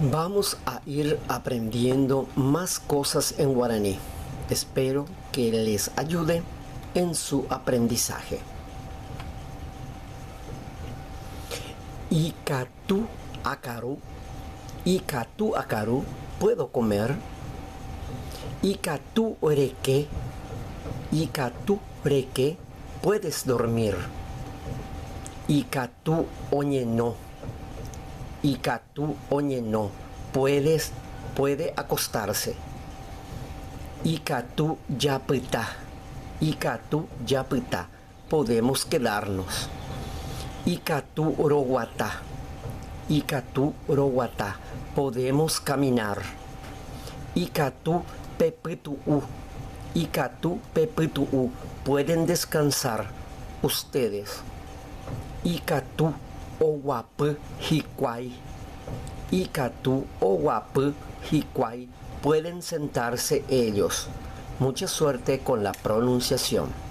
Vamos a ir aprendiendo más cosas en guaraní. Espero que les ayude en su aprendizaje. Ikatu akaru, ikatu akaru, puedo comer. Ikatu reke, ikatu reke, puedes dormir. Ikatu oñeno, ikatu oñeno, puedes, puede acostarse. Ikatu japyta, ikatu japyta, podemos quedarnos. Ikatu roguata, ikatu roguata, podemos caminar. Ikatu pepytu'u, ikatu pepytu'u, pueden descansar ustedes. Ikatu oguapy hikuái, ikatu oguapy hikuái, pueden sentarse ellos. Mucha suerte con la pronunciación.